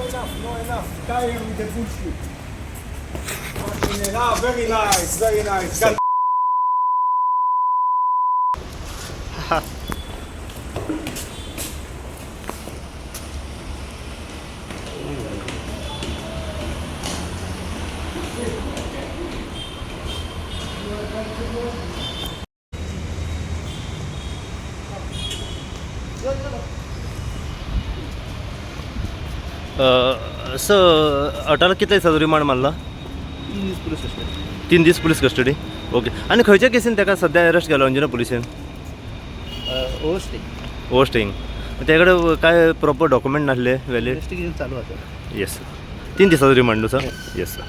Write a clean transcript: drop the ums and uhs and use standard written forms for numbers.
Enough, no enough. Tire with the bullshit. Fucking hell. Ah, very nice, very nice. God. Sir, Atala कितले दिसाचो remand मारला? 3 दीस police station. 3 दीस police custody. Okay, आनी खंयच्या casein ताका सद्या अरेस्ट केला अंजुना पुलिसेन? ओव्हरस्टे. ओवरस्टेईंग. ते कडेन काय प्रॉपर डॉक्युमेंट नासले वॅलीड? इन्व्हेस्टिगेशन चालू आसा. येस सर, 3 दिसाचो रिमांड न्हू सर? Yes sir.